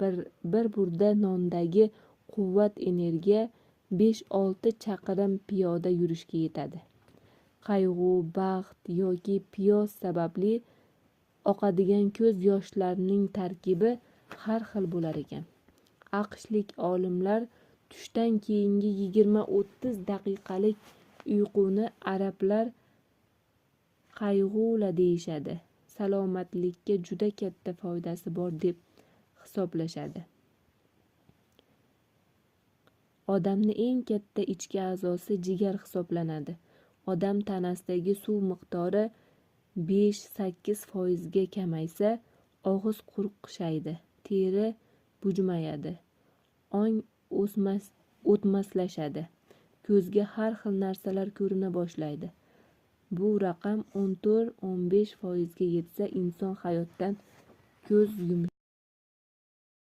Bir burda nondagi quvvat, energiya 5-6 chaqirim piyoda yurishga yetadi. Qayg'u, baxt yoki piyoz sababli oqadigan ko'z yoshlarining tarkibi har xil bo'lar ekan. AQShlik olimlar tushdan keyingi 20-30 daqiqalik uyquni, arablar qaylula deyishadi, salomatlikka juda katta foydasi bor deb hisoblashadi. Odamni eng katta ichki a'zosi jigar hisoblanadi. Odam tanasidagi suv miqdori 5-8 foizga kamaysa, og'iz quruqshaydi, teri bujmayadi, ong o'tmaslashadi, ko'zga har xil narsalar ko'rina boshlaydi. Bu raqam 14-15 foizga yetsa, inson hayotdan ko'z yumishi.